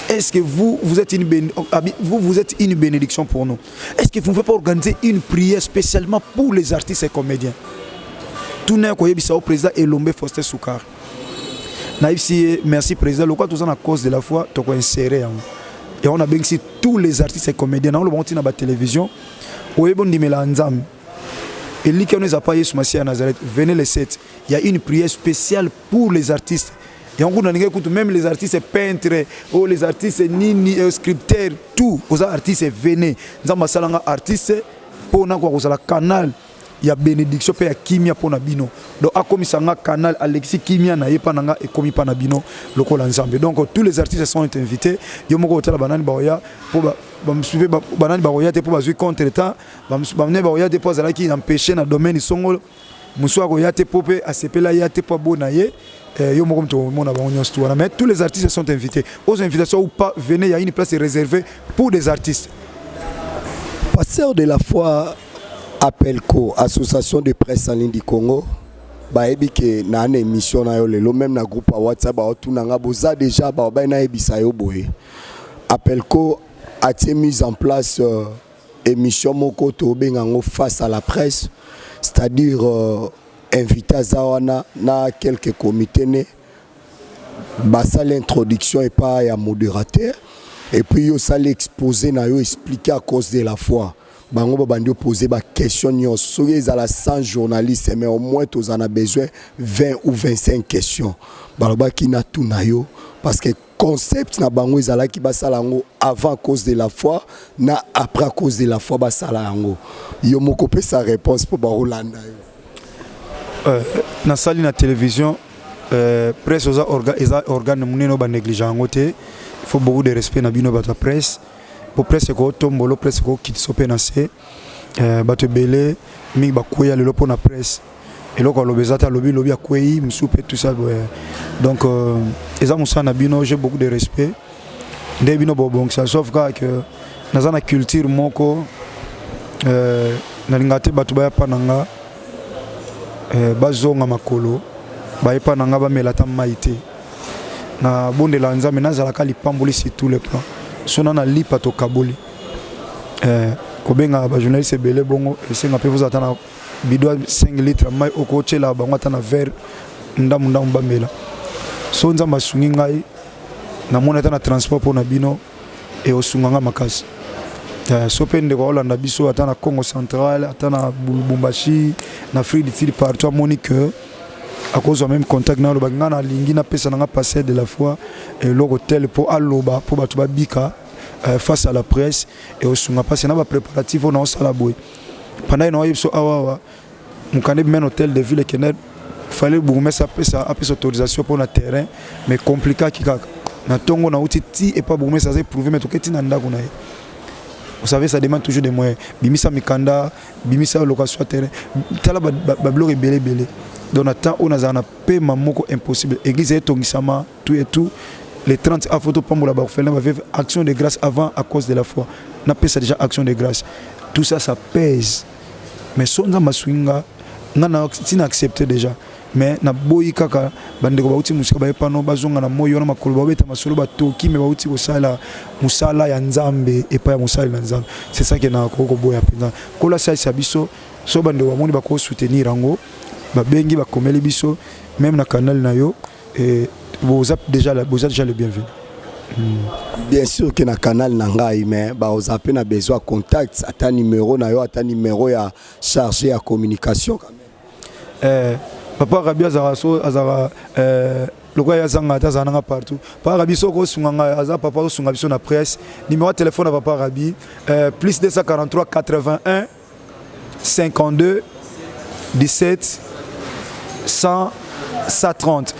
Est-ce que vous, vous êtes une vous, vous êtes une bénédiction pour nous. Est-ce que vous ne pouvez pas organiser une prière spécialement pour les artistes et comédiens?» Tuna koyebisa au président Elombe Faustin Soukar. Nayebisi ye: «Merci président, lokwa toza na cause de la foi, tokoinsérer yango.» Yango nabengisi tous les artistes et comédiens. Nango lobango ntina batélévision oyebi ondimela Nzambe, eliki wana eza pa Yesu Masiya ya Nazareth. Venez le 7, il y a une prière spéciale pour les artistes. Yango kuna ndenge kutu même les artistes peintres, oh, les artistes nini, scripteurs, tout oza artiste, venez. Nzambe asalanga artiste mpo nakoka kozala canal ya bénédiction mpe ya kimia mpo na bino. Donc akomisa nga canal, alekisi kimia na ye mpa na nga, ekomi mpa na bino lokola Nzambe. Donc tous les artistes sont invités. Yo moko otala banani baoya, mpo bamosusu mpe banani bakoya te mpo bazwi contre temps, banani bakoya te mpo azalaki empêché na domaine songolo, mosusu akoya te mpo mpe asepela ya te mpo abona ye. Yo moko moto omona bango nyonso tu wana. Mais tous les artistes sont invités. Aux invitations ou pas, venez, il y a une place réservée pour des artistes. Pasteur de la foi, Apelco, Association de presse en ligne du Congo, bayebi ke na na émission na yo lelo. Même na groupe ya WhatsApp baotuna nga boza déjà baobai nayebisa yo boye: Apelco atie mise en place émission moko tobenga yango Face à la presse, c'est-à-dire invité aza wana na quelques comité ne basali introduction epai ya modérateur et puis yo osali exposé na yo, expliqué à cause de la foi. Bango babandi opose baquestion nyonso. Soki ezala 100 journaliste, mais au moins toza na besoin 20 ou 25 questions. Balobaki na tuna yo parce que concept na bango ezalaki basala yango avant cause de la foi na après cause de la foi. Basala yango, yo moko opesa réponse mpo bakolanda yo. Nasali na télévision, presse oza eza organe monene oyo banéglige yango te. Il faut beaucoup de respect na bino bato ya presse, po presse ekotombola, presse ekokitisa mpe na se. Bato ebele mingi bakweya lelo mpo na presse. Eloko aloba eza te, alobi lobi akwei mosusu mpe, tout ça boye. Donc eza mosala na bino, j'ai beaucoup de respect nde bino bobongisa, sauf kaka ke naza na culture moko, nalingaka te bato baya mpa na nga, bazonga makolo. Baye mpa na nga, bamela ata mai te. Nabondela Nzambe nazalaka lipamboli sur tous les plans. So na lipa tokaboli, kobenga bajournaliste ebele bongo esenga mpe ozala ata na bidon 5 litre mai, okotiela bango ata na verre ndambu ndambu bamela. So Nzambe asungi ngai, namoni ata na transport mpo na bino, eosunga nga makasi. So mpe ndeko aolanda biso, ata na Congo Central, ata na Lubumbashi, na Afrique du Sud, partout, amoni que akozwa même contact na alobaki ngai nalingi napesa nanga pasteur de la foi eloko tel mpo aloba mpo bato babika face à la presse eosunga mpasi na bapréparatif oyo naosala boye. Pendant ye naoyebi biso awa awa, mokanda ebima na hôtel de ville, ekende, fallait bourgmestre apesa autorisation mpona terrain, mais compliquaki kaka na ntongo nauti ti epa bourgmestre, aza éprouvé, mais toke ti na ndako na ye. Vous savez, ça demande toujours des moyens. Bimisa mikanda, bimisa location ya terrain, tala babiloko ebele ebele. Donc na temps oyo nazala na pema moko impossible. Église etongisama, tout et tout. Les 30 a photo pambola baorphelin, baveuve, action de grâce avant, à cause de la foi napesa déjà action de grâce. Tout ça, ça pèse, mais so Nzambe asungi nga, nga na ntina accepté déjà, mais naboyi kaka bandeko bauti mosika, bayepano bazonga na moi wana makolo, babeta masolo, batoki, me bauti kosala mosala ya Nzambe epai ya mosali na Nzambe. C'est ça ke nakoki koboya mpenza. Kola asalisa biso. So bandeko bamoni bakosoutenir yango, babengi, bakomeli biso même na canal na yo, boza déjà le bienvenu. Bien sûr ke na canal na ngai, mais baoza mpe na besoin contact, ata numéro na yo, ata numéro ya chargé ya communication quand même. Papa Rabi azalaka so azalaka lokola ye azanga te, azala nanga partout. Papa Rabi, soki osunga ngai, aza papa osunga biso na presse. Numéro ya téléphone ya papa Rabi, plus 243 81 52 17 100 130,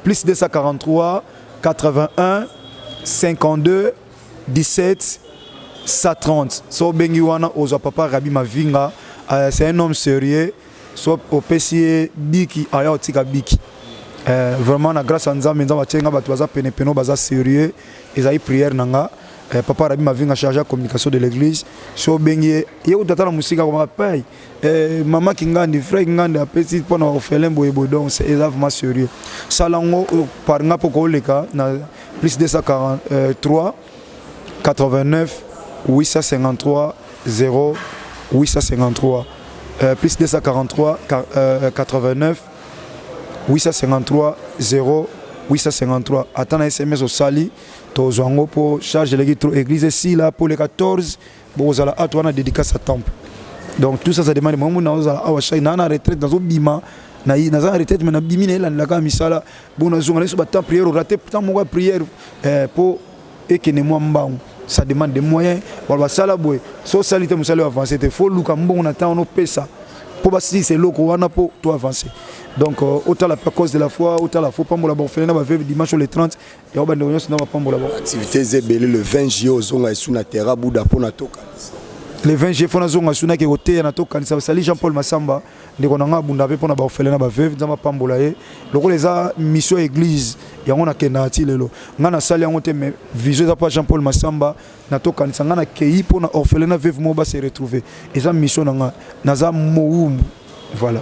plus 243 81 52 17 130. So obengi wana, ozwa papa Rabi Mavinga. C'est un homme sérieux. So opesi ye biki, aya otika biki. Vraiment, na grâce ya Nzambe, Nzambe atie nga bato baza penepene oyo baza sérieux. Ezali prière na nga. Papa Rabi Mavinga, chargé ya communication de l'église, so obengi ye, ye kutu ata na mosika komaka pai, mama Kingandi, frère Kingandi apesi mpona orphelin boye boye. Donc eza vraiment sérieux. Sala yango par nga mpo kooleka na plus 243 89 853 0 853, plus 243 89 853 0 853. Ata na SMS osali, tozwa yango mpo charge eleki trop. Église esila mpo le 14 bokozala ate wana, dédicace ya temple. Donc tout ça, ça demande momu. Nazozala awa chaque naa na retraite, nazobima, naza na retraite, mais nabimi, nayelandelaka misala. Bon, nazonga na biso batemps prière, orate temps moko ya prière mpo ekende mwa mbangu. Ça demande des moyens. Balo basala boye, so osali te, mosala oyo avance te. Faut luka mbongo na temps wana, opesa mpo basilisa eloko wana mpo to avance. Donc otala mpe cause de la foi, otala fo pambola baorphelin na baveuve dimanche le 30 yango, bandeko nyonso na bapambola bango. Activité eza ebele. Le 20 juillet ozonga esu na terra Buda mpona tokanisa. Le 20 juillet, fo nazonga su, nake koteya na tokanisa. Basali Jean Paul Masamba, ndeko na nga, abunda mpe mpona baorphelin na baveuve. Nzambe apambola ye. Lokola eza mission ya église yango, nakendaka ti lelo. Ngai nasali yango te, mais vision eza mpa Jean Paul Masamba. Na tokanisa, ngai nakei mpona orphelin na veuve moko base retrouver. Eza mission na nga, naza mowumbu, voilà.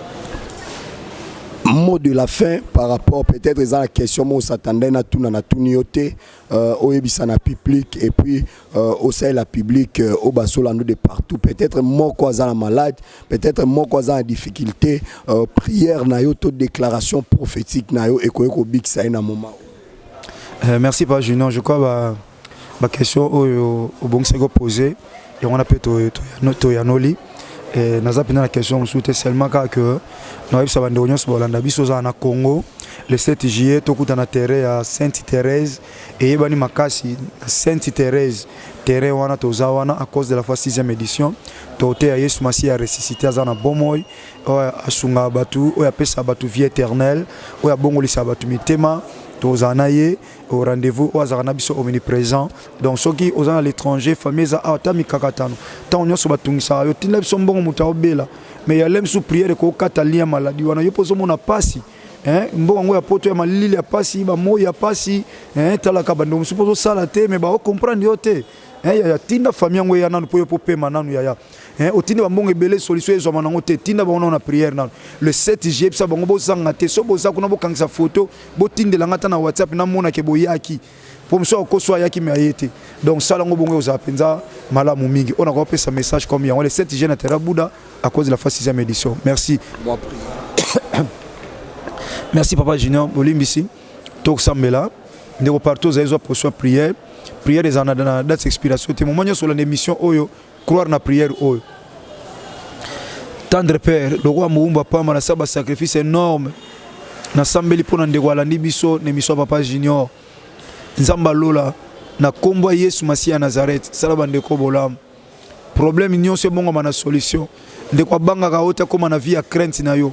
Mot de la fin par rapport peut-être eza la question mo osatandai na tuna, na tuni yo te, oyebisa na public et puis osalela public oyo basolando de partout. Peut-être moko aza na malade, peut-être moko aza na difficulté, prière na yo to déclaration prophétique na yo ekoki kobikisa ye na moment. Merci pa Junior. Je crois ba baquestion oyo obongisaki opose yango wana mpe toyanoli. Naza mpenza na question mosusu te, seulement kaka ke nayebisa bandeko nyonso balanda biso, ozala na Congo, le 7 juillet tokuta na terrain ya Sainte Thérèse, eyebani makasi na Sainte Thérèse. Terrain wana, toza wana à cause de la foi 6e édition. Toteya Yesu Masiya ressuscité, aza na bomoi, oyo asungaka bato, oyo apesaka bato vie éternelle, oyo abongolisaka bato mitema. Tozala na ye au rendez-vous, oyo azalaka na biso omniprésent. Donc soki oza na l'étranger, famille eza awa, ata mikakatano, ntango nyonso batungisaka yo, tinda biso mbongo, moto aobela, mais ya lem su prière ekokata lien maladie wana. Yo mpo ozomona pasi, mbongo yango ya poto ya malili ya pasi, bamoi ya pasi, talaka bandeko mosusu mpo ozosala te, mais baocomprendre yo te. Yaya, tinda famille yango eya nanu mpo yo mpo pema nanu. Yaya, otindi bambongo ebele, solution ezwama nango te, tinda bango nano na prière nano. Le 7 juillet, bisa bango bozanga te. So boza kuna, bokangisa photo, botindelanga ata na WhatsApp, namonake boyaki, mpo mosu akoso ayaki me aye te. Donc sala yango bongo, ozala mpenza malamu mingi. Oyo nakopesa message comme yango, le 7 juillet na terrain Bouddha, à cause de la fois 6e édition. Merci. Merci papa Junior. Bolimbisi, tokosambela. Ndeko partout ozali, zwa portion ya prière. Prière ezala na date expiration te. Moment nyonso olanda émission oyo, croire na prière oyo. Tendre Père, lokola mowumbu apamba nasala basacrifice énorme, nasambeli mpo na ndeko alandi biso na émission ya Papa Junior. Nzambe alola, na nkombo ya Yesu Masiya ya Nazareth, sala bandeko bolamu. Problème nyonso ebongama na solution. Ndeko abangaka yo te, akóma na vie ya crainte na yo.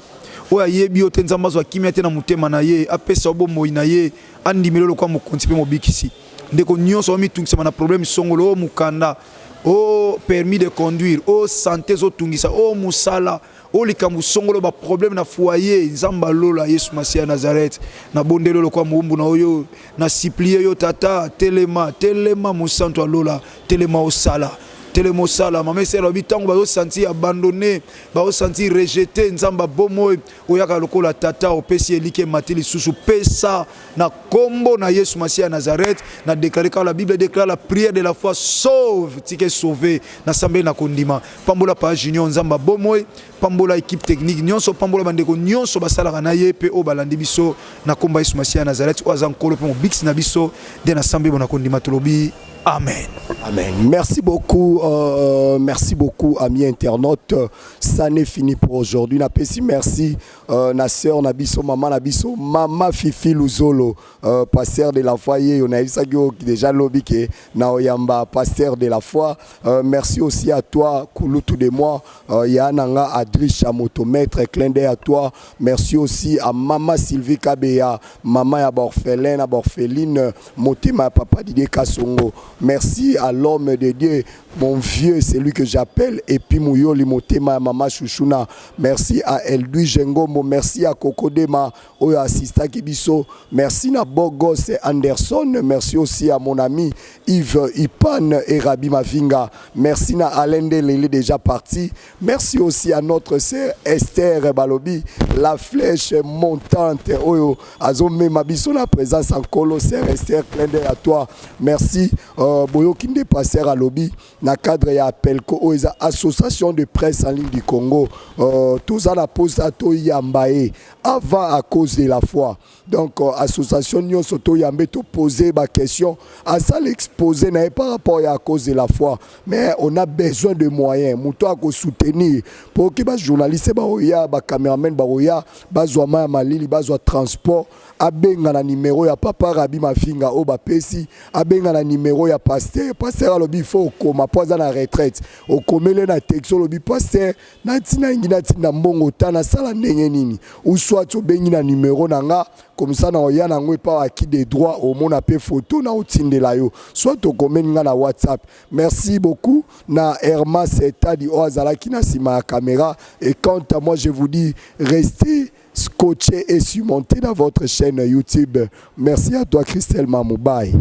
Oyo ayebi yo te, Nzambe azwa kimia te na motema na ye, apesa yo bomoi na ye, andimeli lokola mokonzi mpe mobikisi. Ndeko nyonso omitungisama na problème songolo, oyo mokanda, o permis de conduire, o santé ezotungisa, o mosala, o likambo songolo, baproblème na foyer, Nzambe alola, Yesu Masiya ya Nazareth, nabondeli lokola mowumbu na oyo, na supplie yo Tata, telema, telema, Mosantu alola, telema osala, telema osala. Mama Esere alobi ntango bazosentir abandonné, bazosentir rejeté, Nzambe abomoi oyaka lokola tata, opesi eliki emati lisusu. Pesa na nkombo na Yesu Masiya ya Nazareth. Na déclaré, car la Bible déclare: la prière de la foi sauve. Tika sauve. Nasambeli na kondima. Pambola Pa Junior, Nzambe abomoi, pambola équipe technique nyonso, pambola bandeko nyonso basalaka na ye mpe oyo balandi biso. Na nkombo ya Yesu Masiya ya Nazareth, oyo aza Nkolo mpe mobikisi na biso, nde nasambeli bo na kondima, tolobi amen. Amen. Merci beaucoup, merci beaucoup, amis internautes. Ça n'est fini pour aujourd'hui. Napesi merci, na sœur na biso, maman na biso, maman Fifi Luzolo, pasteur de la foi. On a vu ça déjà lobi que na oyamba pasteur de la foi. Merci aussi à toi, Kulutu de moi, Yananga Adri Chamoto, maître, clin d'œil à toi. Merci aussi à maman Sylvie Kabeya, maman ya orphelin, ya orpheline, motema papa Didier Kasongo. Merci à l'homme de Dieu, mon vieux, c'est lui que j'appelle, et puis Mouyoli Motema, Mama Chouchouna. Merci à Eldui Ngombo, merci à Kokodema, oyo assista Kibiso. Merci na Bogos Anderson, merci aussi à mon ami Yves Ipan et Rabi Mavinga. Merci na Alain Lele déjà parti. Merci aussi à notre sœur Esther Balobi, la flèche montante, oyo azomema biso na présence en Kolo. Sœur Esther, clin d'œil à toi. Merci boyoki nde pasteur alobi na cadre ya APELCO, oyo eza Association de presse en ligne du Congo. Toza na posa toyamba ye avant À cause de la foi. Donc association nyonso toyambe, topose baquestion, asala exposé na ye par rapport ya À cause de la foi. Mais on a besoin de moyens, moto akosoutenir po ke bajournaliste baoya, bacaméraman baoya, bazwa mai ya malili, bazwa transport. Abenga na nimero ya papa Rabi Mafinga oyo bapesi, abenga na nimero ya pasteur. Pasteur alobi faut okoma mpo aza na retraite. Okomele na texte, olobi: "Pasteur, natina ngi natinda mbongo ta nasala ndenge nini?" Ou soit obengi na nimero na nga, comme ça na oya nango epa acquis des droits, omona mpe photo na otindela yo, soit okomeli nga na WhatsApp. Merci beaucoup na Hermas Etadi oyo azalaki na nsima ya caméra. Et quant à moi, je vous dis: restez scotché et surmonté dans votre chaîne YouTube. Merci à toi, Christelle Mamoubaye.